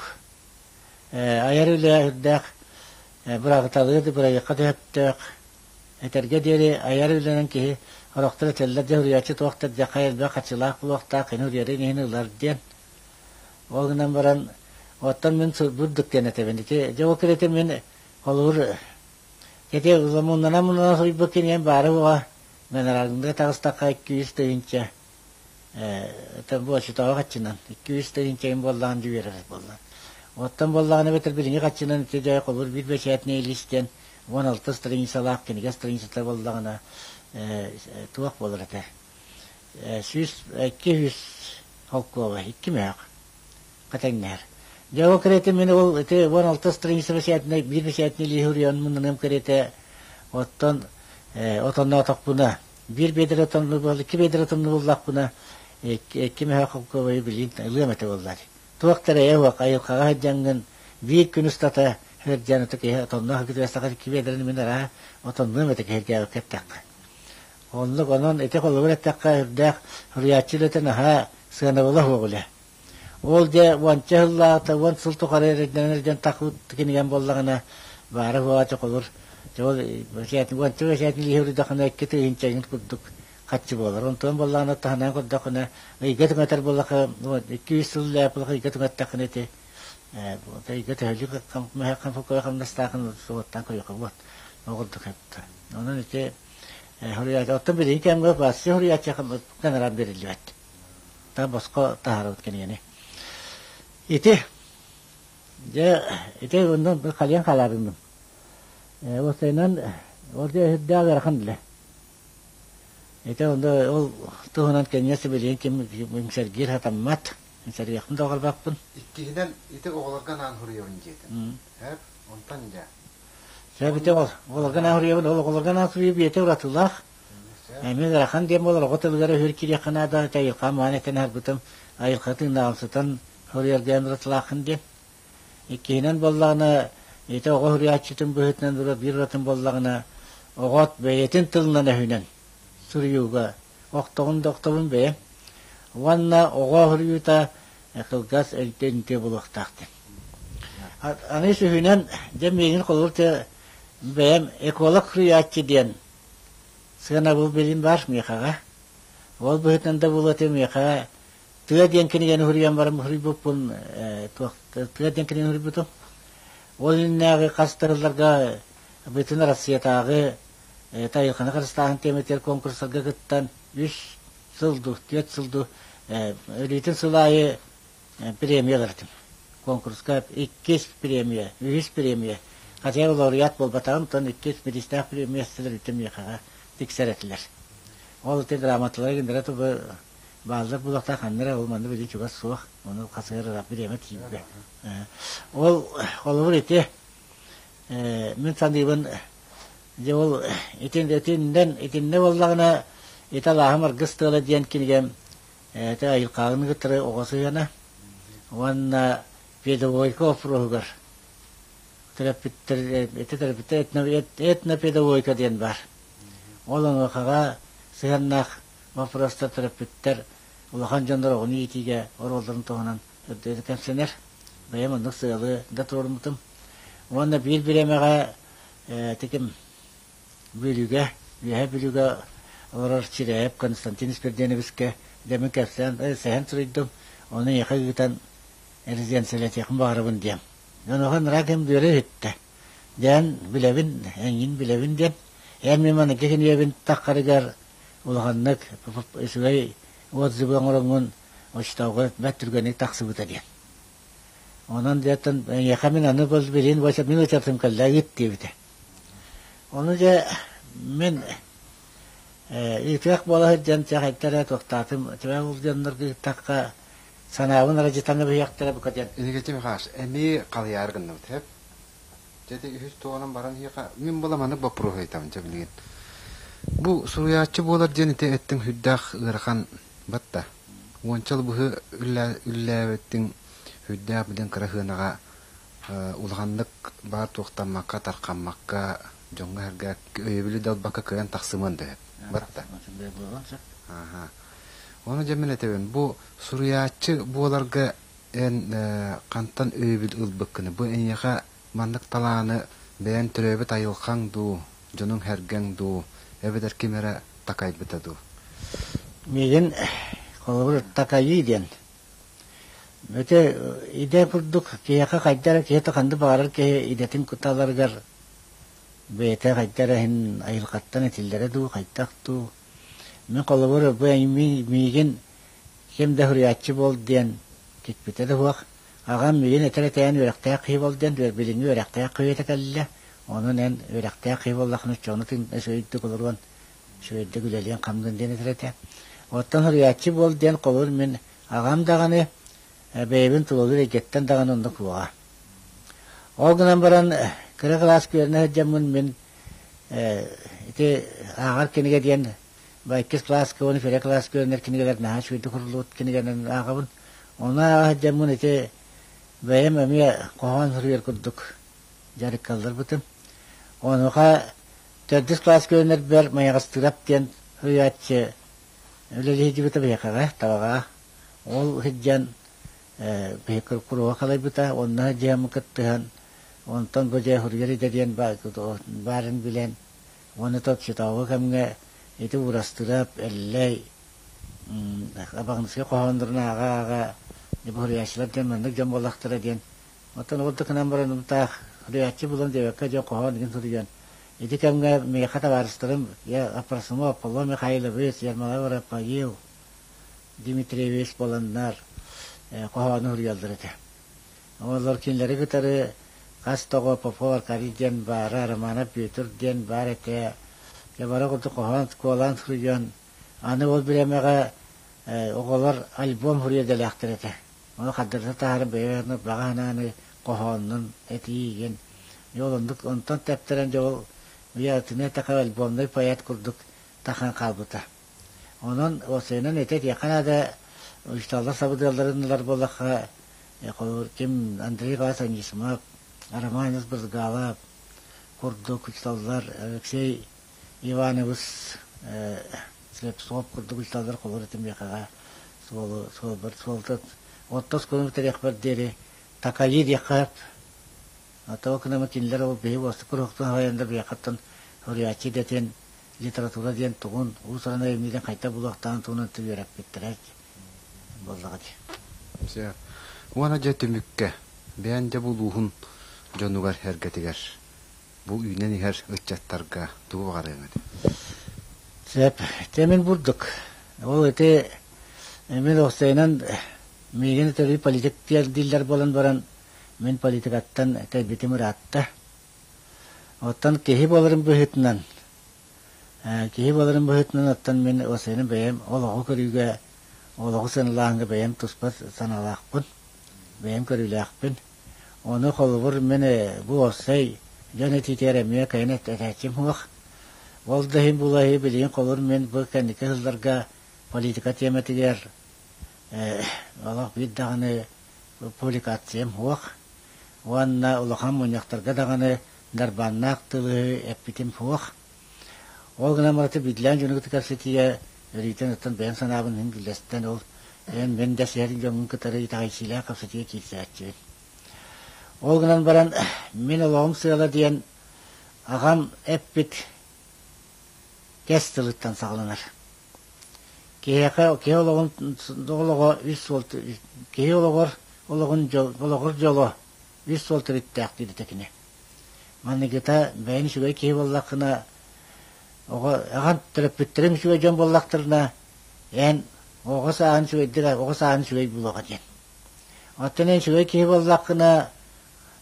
айар үлэ үрдээх бырагыталыыр бырайыакка төһөптөөх этэргэ диэри айар үлэнэн киһи сорохтор этэллэр дьэ суруйааччы туох да диэххэ элбэх харчылаах буолуохтаах кини суруйарын иһин ылар диэн. Ол гынан баран оттон мин бурдук диэн этэбин. Ити дьэ ол кэриэтэ мин холобур ити муннана-муннана суруйбут кинигэм баара буола гонорарга таҕыстахха 200 тыһыынча бу хаччынан 200 тыһыынча буоллаҕын дьүөрэр буолла. Оттон буоллаҕына эбэтэр билиҥҥи хаччынан ити дьэ холобур биир бэчээтинэй лист диэн 16 страницалаах кинигэ страницата буоллаҕына туох буолар этэ 100 200 холкуоба икки мөһөх кэтэҥнэһэр. Дьэ ол кэриэтэ мин ол ити 16 страница бэчээтинэй биир бэчээтинэй лииһи уруйан муннаныам кэриэтэ оттон отонноотохпуна биир биэдэрэ отонну буол икки биэдэрэ отонну буллахпына икки мөһөх холкуобайы билигин ылыам этэ буоллар. Туох да эрэйэ суох айылҕаҕа сылдьаҥҥын биир күн устата сылдьан ытык киһи отонноох икки икки биэдэрэни мин араа отоннуом этэ киһиргээбиккэ эттэххэ. Оннук онон ити холобур эттэххэ үрдээх суруйааччы үлэтэ наһаа сыанабыла суох үлэ. Ол дьэ уонча сыллааҕыта уон сыл тухары эрэйдэнэн илдьэн тахсыбыт кинигэм буоллаҕына баара суоҕа чоколур ол уонча бэчээтин илииһэ уруйдаххына 2 тыһыынча курдук харчы буолар. Онтон буоллаҕына таһынан көрдөххүнэ ыйга түҥэтэр буоллахха 200 сыл үлэлээбит ыйга түҥэттэххинэ ити ыйга төһөлүү хамнастаахын суоттаан көрүөххэ буолуо. Ол курдук эбит. Онон ити суруйааччы оттон билигин кэмҥэ басчы суруйааччы гонорар бериллибэт. Та босхо таһаарабыт кинигэни. Ити дьэ ити онон халыйан хаалаарынным. Уопсайынан ол дьэ үрдээх ыарахан үлэ. Ити онно ол туһунан кэнньэ билигин ким үҥсэргиир сатаммат. Үҥсэргиэхпин да оҕорбаппын. Иккиһинэн ити оҕолорго анаан суруйабын диэтин. Эп, онтон дьэ. Сөп ити оҕолорго анаан суруйабын, ол оҕолорго анаан суруйуу биэтэ уратылаах. Эмиэ ыарахан диэн буолар, оҕо тылыгар өһүр киириэххэ наада, айылҕа маан этэн аһарбытым, айылҕа тыыннааҕымсытан суруйарга уратылааххын диэн. Иккиһинэн буоллаҕына, ити оҕо суруйааччытын быһыытынан биир уратын буоллаҕына, оҕо бэйэтин тылынан өһүнэн суруйууга охтоҕун да охтобун бэйэм. Уонна оҕо суруйуута кылгас өйдөнтүө буолуохтаах диэн. Аны үсүһүнэн, дьэ миигин холобур бэйэм эколог суруйааччы диэн сыанабыл билим баар миэхэҕэ. Ол быһыытынан да буолуо этэ миэхэ Тыа диэн кинигэни суруйан баран суруйбуппун туох Тыа диэн кинигэни суруйбутум. Ол иннинээҕи хас да сылларга бүтүн Россиятааҕы айылҕаны харыстааһын тиэмэтигэр конкурстарга кыттан үс сыл дуу, түөрт сыл дуу өлүүтүн сыл аайы премия ылар этим. Конкурска иккис премия, үһүс премия. Хотя лауреат буолбатаҕым, оттон иккис бириистээх премия бүтүн миэхэҕэ тиксэр этилэр. Ол ити грамоталары гыннара тубу бааллар булахтаах ханна эрэ ол манна били чугас суох, ону хасыгар ыраах бириэмэ тиийбэ. Ол холобур ити мин саныыбын дьэ ол итиннэн итиннэ буоллаҕына ити алааһым аргыс тыала диэн кинигэм ити айылҕаҕын кытары оҕо сыһыана уонна педагогика вопроһугар төрөппүттэр ити төрөппүттэр этнопедагогика диэн баар. Ол онуохаҕа сыһыаннаах вопростар төрөппүттэр улахан дьоннор оҕону иитиигэ оруолларын туһунан кэпсэнэр. Бэйэм оннук сыалы да туруоруммутум. Уонна биир бириэмэҕэ тиким Бүлүүгэ, Үөһээ Бүлүүгэ олорор Чирээйэп Константин Испирдиэновичка дэмин кэпсээн, сэһэн суруйдум. Ону эйиэхэ ыытан резиденциялатыахпын баҕарабын диэн. Онуоха ныраа ким бүөрэ иһиттэ. Диэн билэбин, эҥин билэбин диэн. Эн мин маныгы кинигэбин таххарыгар улаханнык үчүгэй отзывы оҥороҥҥун оччотооҕу бэрт түргэнник тахсыбыта диэн. Онон диэтэн эйиэхэ мин аны билин мин ычатым кэллэ ыыт диэбитэ. Ону дьэ мин ыытыах буола сылдьан чахайдара туохтаатым түбэ ол дьоннорго ыыттахха санаабын ырадьытан быһыахтара бука диэн. Инникити Михаш, эмиэ халыйаары гынныбыт хэп. Дьэ үһүс туонан баран иһиэхэ мин була маннык боппуруоһу ыйытабын дьэ билигин. Бу суруйааччы буолар диэн ити эттиҥ сүрдээх ыарахан батта. Уонча быһы үллээбиттиҥ сүрдээх билэн кыра сыанаҕа улаханнык баар туохтаммакка, тархаммакка, дьоҥҥо-сэргэ өйөбүлү да ылбакка кыайан тахсымыан да сөп. Батта. Аха. Ону дьэ мин этэбин, бу суруйааччы буоларга эн хантан өйөбүл ылбыккыный? Бу эйиэхэ маннык талааны бэйэҥ төрөөбүт айылҕаҥ дуу, дьонуҥ-сэргэҥ дуу, эбэтэр ким эрэ такайбыта дуу? Миигин холобур такайыы диэн. Ити идэ курдук киһиэхэ хайда эрэ киһи ханнык баҕарар киһи идэтин таларыгар бэйэтэ хайда эрэ иһин айылҕаттан этиллэрэ дуу, хайдах дуу. Мин холобур бу миигин ким да суруйааччы буол диэн кикпитэ да суох. Аҕам миигин этэр этээн үөрэхтээх киһи буол диэн билиҥҥи үөрэхтээх киһи этэ кэллэ. Онон эн үөрэхтээх киһи буоллаххына оччоҕуна үчүгэйдик олоруон, үчүгэйдик үлэлиэн-хамныан диэн этэр этэ. Оттон суруйааччы буол диэн холобур мин аҕам даҕаны бэйэбин тулалыыр эйгэттэн даҕаны оннук суоҕа. Ол гынан баран кыра кылааска үөрэнэ сылдьаммын мин ити ааҕар кинигэ диэн иккис кылааска уонна ферия кылааска үөрэнэр кинигэлэр наһаа үчүгэйдик суруллубут кинигэнэн ааҕабын. Ону ааҕа сылдьаммын ити бэйэм эмиэ хоһоон суруйар курдук дьарыккалларбытым. Онуоха төрдүс кылааска үөрэнэрбэр Майаҕастыырап диэн суруйааччы үлэлии сылдьыбыта биһиэхэҕэ, Табаҕа. Ол сылдьан биһиги куруһуок халайбыта, онно дьиэм кыттыһан, онтон бу дьиэ суруйар идэ диэн баарын билэн, уонна топчутооҕу кэмҥэ ити Уурастыырап, Эллэй, Абаҕыныскай хоһооннорун ааҕа-ааҕа суруйааччылар диэн маннык дьон буоллахтара диэн. Оттон ол да гынан баран таах суруйааччы булан диэбэккэ дьон хоһоон игин суруйан. Ити кэмҥэ миэхэ табаарыстарым я Апросимов Аполлон Михайлович, Ермолаев Рафаил Дмитриевич буоланнар хоһоону суруйаллар этэ. Олор кинилэри кытары хас тоҕо Попов Аркадий диэн баара, Романов Петр диэн баар этэ. Дьэ бары курдук хоһоон куолаан суруйан, аны ол бириэмэҕэ оҕолор альбом суруйа идэлээхтэр этэ. Ону хардарыта таһааран бэйэ баҕа санааны хоһооннун этиигин. Дьэ ол оннук онтон тэптэрэн дьэ ол уйаатына эттэххэ альбомнай поэт курдук тахан хаалбыта. Онон уопсайынан ити этиэххэ наада, учууталлар сабыдыалларын ылар буоллахха, холобур, ким Андрей Иванович Анисимов, Роман Иванович Брызгалов курдук учууталлар, Алексей Иванович Слепцов курдук учууталлар холобур этим миэхэҕэ суолу суолбар суолта оттос кунум бүтэриэхпэр диэри такайыы диэххэ сөп. Оттон кынамы кинилэр ол биһи уостук куруһуктан салайаннар биһиэхэттэн суруйааччы идэтин литература диэн тугун, уус-уран айымньытын хайдах булуохтааҕын туһунан үөрэппиттэрэ буоллаҕа дии. Сөп. Уонна дьэ түмүккэ, бэйэҥ дьэ булууһун дьонугар эргэтигэр бу үүнэн иһэр ыччаттарга тугу баҕарыаҥ этэй? Сөп. Дьэ мин бурдук. Ол ити мин уопсайынан миигин төрүү политик дииллэр буолан баран мин политикаттан тэйбитим ыраатта. Оттон киһи буоларым быһыытынан, киһи буоларым быһыытынан оттон мин уопсайынан бэйэм олоҕу көрүүгэ, олоҕу сыаналааһыҥҥа бэйэм туспа санаалаахпын, бэйэм көрүүлээхпин. Ону холобур мин бу уопсай дьон этиитигэр эмиэ кыайан этээччим суох. Ол да иһин булаһыы билигин холобур мин бу кэнники сылларга политика тиэмэтигэр олох биир даҕаны публикациям суох. Уонна улахан мунньахтарга даҕаны дарбааннаах тылы эппитим суох. Ол гынан баран биирдээн дьону кытта кэпсэтиигэ өрүүтэн оттон бэйэм санаабын иһин үллэстэн ол эн мин да сиһэр дьоҥҥун кытары итэҕэйсиилээх кэпсэтиигэ киирсээччибин. Ол гынан баран мин олоҕум сыала диэн аҕам эппит кэс тылыттан саҕаланар. Киһиэхэ киһи олоҕун олоҕо үс суол киһи олоҕор олоҕун олоҕор дьоло үс суол төрүттээх диэбитэ кини. Маныгыта бэйэҥ үчүгэй киһи буоллаххына оҕо аҕан төрөппүттэриҥ үчүгэй дьон буоллахтарына эн оҕо сааһын үчүгэйдик оҕо сааһын үчүгэй буолуоҕа диэн. Оттон эн үчүгэй киһи буоллаххына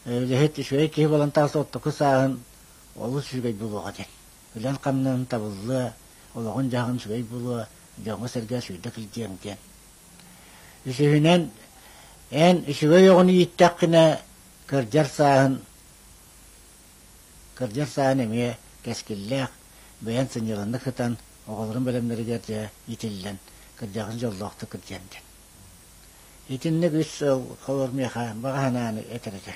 үлэһит үчүгэй киһи буолан тахса оттоку сааһын олус үчүгэй буолуоҕа диэн. Үлэн-хамнаһын табыллыа, олоҕун-дьаһаҕын үчүгэй буолуо, дьоҥҥо-сэргэҕэ сүүрдэ килдьиэҥ диэн. Үсүһүнэн, эн үчүгэй оҕону ииттэххинэ, кырдьар сааһын кырдьар сааһын эмиэ кэскиллээх, бэйэн сынньаланнык сытан, оҕолорун бэлэмнэригэр дьэ иитиллэн, кырдьаҕас дьоллоохтук кырдьыан диэн. Итинник үс сыл холор миэхэ баҕа санааны этэр этэ.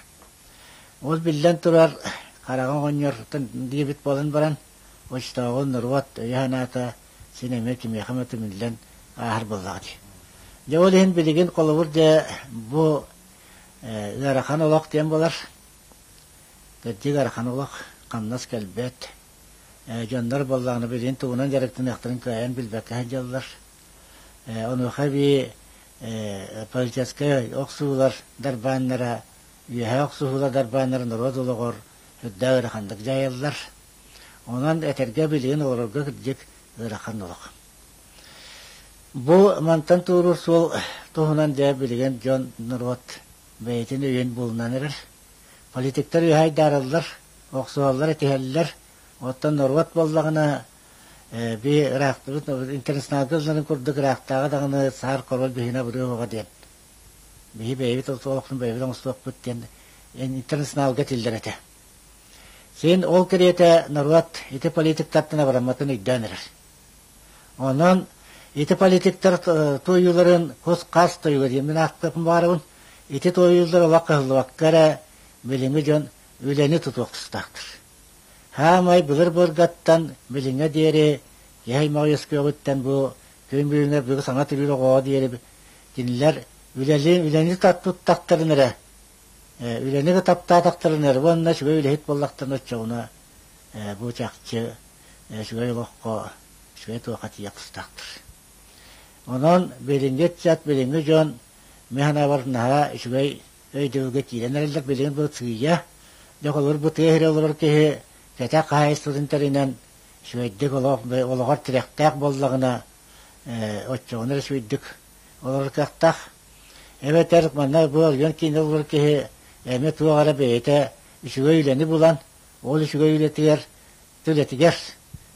Ол биллэн турар, хараҕа оҕонньортон диэбит буолан баран, оччотооҕу норуот өйө-санаата син эмиэ кимиэхэ эмэ түмүллэн ааһар буоллаҕа дии. Дьэ ол иһин билигин холобур дьэ бу ыарахан олох диэн буолар. Кырдьык ыарахан олох, хамнас кэлбэт. Дьоннор буоллаҕына билигин тугунан дьарыктаныахтарын кыайан билбэккэ сылдьаллар. Онуоха эбии политическай охсуулар дарбааннара, үөһээ охсуһуулар дарбааннара норуот олоҕор үрдээх ыараханнык дьайаллар. Онон этэргэ билигин олорорго кырдьык ыарахан олох. Бу мантан туоруур суол туһунан дьэ билигин дьон норуот бэйэтин өйүн булунан эрэр. Политиктар үөһэ айдаараллар, охсуһаллар, этиһэллэр. Оттон норуот буоллаҕына би ыраахтыбыт интернационалга ылларын курдук ыраахтааҕы даҕаны саар король биһиги абырыа диэн биһи бэйэбит олохтун бэйэбит оҥостуохпут диэн интернационалга этиллэр этэ. Син ол кэриэтэ норуот ити политиктартан абырамматын өйдөөн эрэр. Онон ити политиктар туойууларын кус-хас тойуга диэн мин ааттыахпын баҕарабын. Ити туойуулар олох кыһыллыбакка эрэ билиҥҥи дьон үлэни тутуох тустаахтар. Хаамай былыр-былыргаттан билиҥҥэ диэри киһи аймах үөскүөҕүттэн бу күн бүгүҥҥэ бүгүн саҥа төрүүр оҕоҕо диэри кинилэр үлэли үлэни туттахтарын эрэ үлэни таптаатахтарын эрэ уонна үчүгэй үлэһит буоллахтарына оччоҕуна бу чахчы үчүгэй олоххо үчүгэй туохха тиийэ тустаахтар. Онон билиҥҥи ыччат, билиҥҥи дьон мин санаабар наһаа үчүгэй өйдөбүлгэ киирэн эрэллэр. Билигин бу сыыйа, дьэ холобур бу тыа сирэ олорор киһи кэтэх хаһаайыстыбатын тэринэн үчүгэйдик олох олоҕор тирэхтээх буоллаҕына оччоҕуна эрэ үчүгэйдик олорор кыахтаах. Эбэтэр манна бу оройуон киинэ олорор киһи эмиэ туох эрэ бэйэтэ үчүгэй үлэни булан, ол үчүгэй үлэтигэр үлэтигэр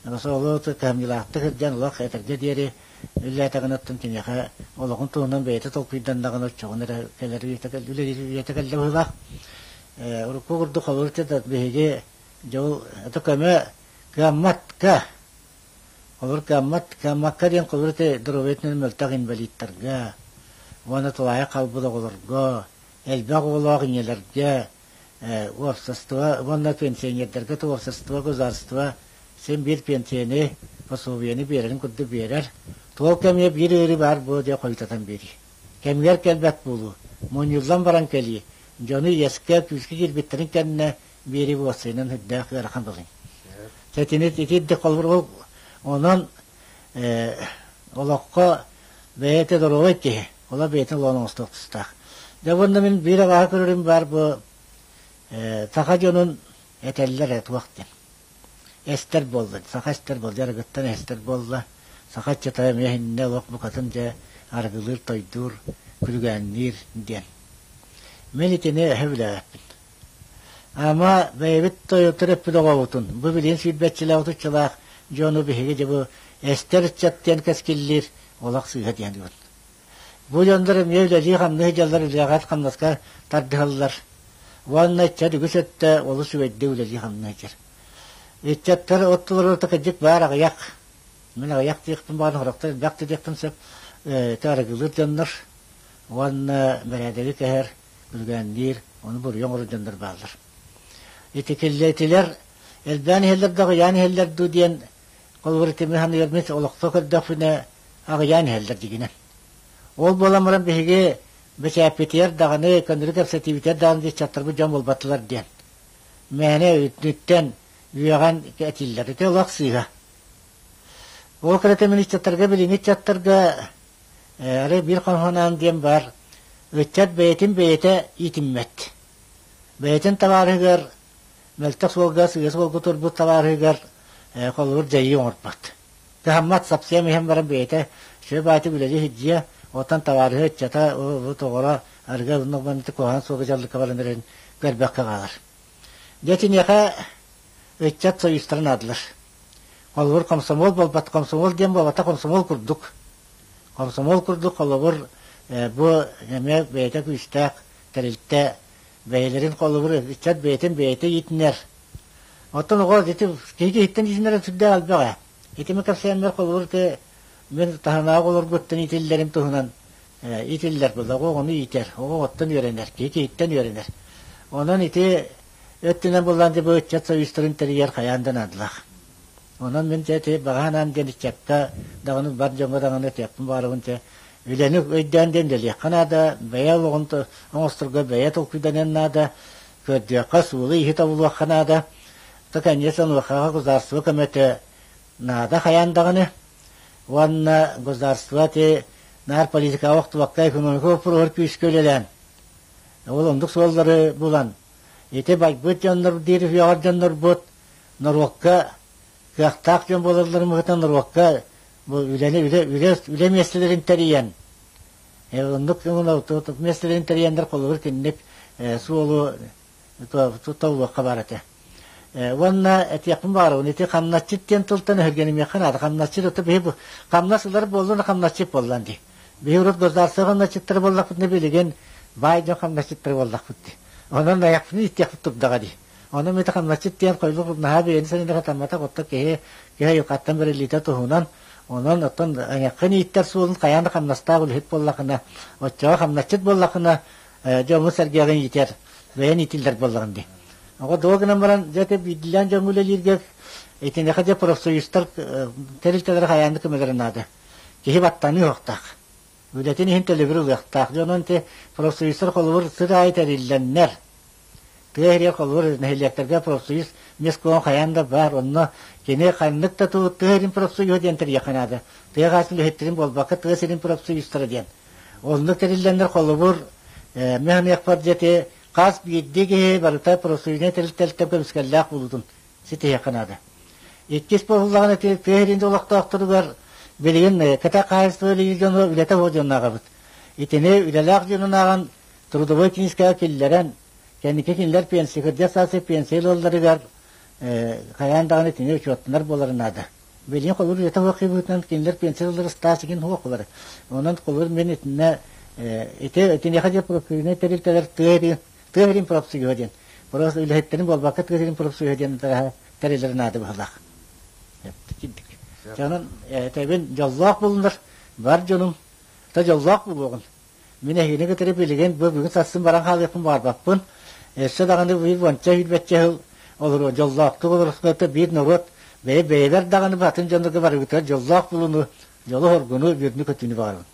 олу кыһамньылаахтык сылдьан олох этэргэ диэри үлэлээтэҕинэ оттон киниэхэ олоҕун туһунан бэйэтэ толкуйданнаҕына оччоҕуна эрэ кэлэр үйэтэ кэллэ быһыылаах. Урукку курдук холобур биһиги дьол это көмө кыамматка холобур кыаммат кыаммакка диэн холобур ити доруобуйатынан мөлтөх инвалидтарга уонна тулаайах хаалбыт оҕолорго элбэх оҕолоох ийэлэргэ уопсастыба уонна пенсионердарга уопсастыба государство син биир пенсияны пособиены биэрэрин курдук биэрэр туол кэмҥэ биир ыарыы баар буо диэн хойутатан биэрии кэмигэр кэлбэт буолуу мунньуллан баран кэлии дьону иэскэ күүскэ киирбиттэрин кэннэ биэрии уопсайынан үрдээх ыарахан былын сэтини итирдик холобур онон олоххо бэйэтэ доруобай киһи Ола бэйэтин олоҕун оҥостуох тустаах. Дьэ уонна мин биир абааһы көрөрүм баар бу саха дьонун этэллэр ээ туох диэн. Эстэр буолла, саха эстэр буолла, дьарыгыттан эстэр буолла. Саха ыччата эмиэ иһиннэ олох букатын дьэ арыгылыыр, тойдуур, күлүгээнниир диэн. Мин итини өһө билээбэппин. Ама бэйэбит төрөппүт оҕобутун, бу билигин сүүрбэччилээх отуччалаах дьону биһиги дьэ бу эстэр ыччат диэн кэскиллиир олох сыыһа диэн диэн. Бу дьоннор эмиэ үлэлии-хамныы сылдьаллар, үлэҕэ-хамнаска тардыһаллар. Уонна ыччат үгүс өттө олус үчүгэйдик үлэлии-хамныы сылдьар. Ыччаттар оттуларыта кырдьык баар аҕыйах. Мин аҕыйах диэхпин баҕар сорохтор элбэх да диэхпин сөп. Ити арыгылыыр дьоннор уонна бэрээдэги кэһэр, күлүгээнниир, ону буруйу оҥорор дьоннор бааллар. Ити киллэтилэр элбээн иһэллэр да аҕыйаан иһэллэр дуу диэн холобур итими саныыр мин олохто көрдөхпүнэ аҕыйаан иһэллэр дьигинэн. Ол буолан баран биһиги бэчээппитигэр даҕаны, көннөрү кэпсэтиибитигэр даҕаны ыччаттарбыт дьон буолбатылар диэн. Мээнэ үрдүттэн үөҕэн этиллэр. Ити олох сыыһа. Ол кэрэтэ мин ыччаттарга билиҥҥи ыччаттарга арай биир хоһоон диэн баар ыччат бэйэтин бэйэтэ иитиммэт. Бэйэтин табаарыһыгар мөлтөх суолга, сыыһа суолга турбут табаарыһыгар холобур дьайыы оҥорбот. Кыһаммат сапсыйам иһэн баран бэйэтэ сүө баайытык үлэлии сылдьыа, оттон табаарыһа ыччата тоҕоро арыгы оннук куһаҕан суолга дьаллыкка баран эрэрин көрбөккө хаалар. Дьэ итиниэхэ ыччат союзтара наадалар. Холобур, комсомол буолбат, комсомол диэн буолбата комсомол курдук. Комсомол курдук холобур бу эмиэ бэйэтэ күүстээх тэрилтэ бэйэлэрин холобур ыччат бэйэтин бэйэтэ иитинэр. Оттон оҕо ити киһи киһиттэн иитинэрэ сүрдээх элбэх ээ. Итими кэпсээннэр холобур ити мин таһынааҕы олоргуттан иитиллэрим туһунан иитиллэр буолла. Оҕо оҕону иитэр, оҕо оҕоттон үөрэнэр, киһи киһиттэн үөрэнэр. Онон ити өттүнэн буллаан бу ыччат союзтарын тэрийэр хайаан да наадалаах. Онон мин дьэ ити баҕа санаам диэн ыччакка даҕаны бар дьоҥҥо даҕаны этиэхпин баҕарабын дьэ үлэни өйдөөн диэн үлэлиэххэ наада, бэйэ олоҕун оҥосторго бэйэ толкуйданыан наада, көрдүөххэ, суолу-ииһи тобулуохха наада. То конечно онуохаҕа государство көмөтө наада хайаан даҕаны. Уонна государство ити наар политикаҕа охтубакка экономика боппуруоһугар күүскэ үлэлээн, ол оннук суоллары булан, ити байбыт дьоннор диир үһүөҕэр дьоннорбут норуокка кыахтаах дьон буолалларын быһыытынан норуокка бу үлэни үлэ үлэ үлэ миэстэлэрин тэрийэн оннук миэстэлэрин тэрийэннэр холобур кинник суолу тобулуохха баар этэ. Уонна этиэхпин баҕарабын, ити хамначчыт диэн тылтан өһүргэнимиэххэ наада. Хамначчыт ото биһи хамнас ылар буоллун хамначчыт буоллан дии. Биһи урут государство хамначчыттара буоллахпытына билигин баай дьон хамначчыттара буоллахпыт дии. Онон айахпытын иттиэхпит турдаҕа дии. Ону мин хамначчыт диэн хойлук наһаа бэйэни саныыра сатамматах оттон киһи киһи айылҕаттан бэриллиитэ туһунан онон оттон айаххын ииттэр суолун хайаан да хамнастаах үлэһит буоллахына оччоҕо хамначчыт буоллахына дьоҥҥун сэргэҕин иитэр бэйэн иитиллэр буоллаҕын дии. Оҕо дуо гынан баран дьэ ити биирдиилээн дьоҥҥо үлэлииргэ итинэхэ дьэ профсоюзтар тэрилтэлэрэ хайаан да көмөлөрө наада. Киһи баттаныы уохтаах. Үлэтин иһин төлөбүр ылыахтаах. Дьэ онон ити профсоюзтар холобур сыр аайы тэриллэннэр Тыа сиригэр холобур нэһилиэктэргэ профсоюз местком хайаан да баар. Онно кини ханнык да тыл тыа сирин профсоюһа диэн тэрийиэххэ наада. Тыа хаһаайыстыбатын үлэһиттэрин буолбакка тыа сирин профсоюзтара диэн. Оннук тэриллэннэр холобур мин саныахпар диэти хас биирдии киһи барыта профсоюзнай тэрилтэлэртэн көмүскэллээх буолуутун ситиһиэххэ наада. Иккис буоллаҕына ити тыа сирин олохтоохторугар билигин кэтэх хаһаайыстыба үлэлиир дьону үлэтэ суох дьоннооҕобут. Итини үлэлээх дьонун ааҕан трудовой книжкаҕа киллэрэн, кэнники кинилэр пенсия, кырдьар саас пенсия ылалларыгар хайаан даҕаны итини учуоттанар буолара наада. Билигин холобур үлэтэ суох быһыытынан кинилэр пенсия ылаллар ыстаас игин суох буолар. Онон холобур мин итиннэ ити итиниэхэ диэн профсоюзнай тэрилтэлэр тыа сирин тыа сирин профсоюһа диэн просто үлэһиттэрин буолбакка тыа сирин профсоюһа диэн тэрилэр наада быһалаах. Онон этэбин дьоллоох булунар бар дьонум та дьоллоох буолуоҕун. Мин эһигини кытары билигин бу бүгүн сарсын баран хаалыахпын баҕарбаппын. Өссө даҕаны биир уонча сүүрбэччэ сыл олоруо дьоллоохтук олоросторго биир норуот бэйэ бэйэбэр даҕаны атын дьоннорго барыбытыгар дьоллоох булуну, дьолу-соргуну, үөрүүнү-көтүүнү баҕарабын.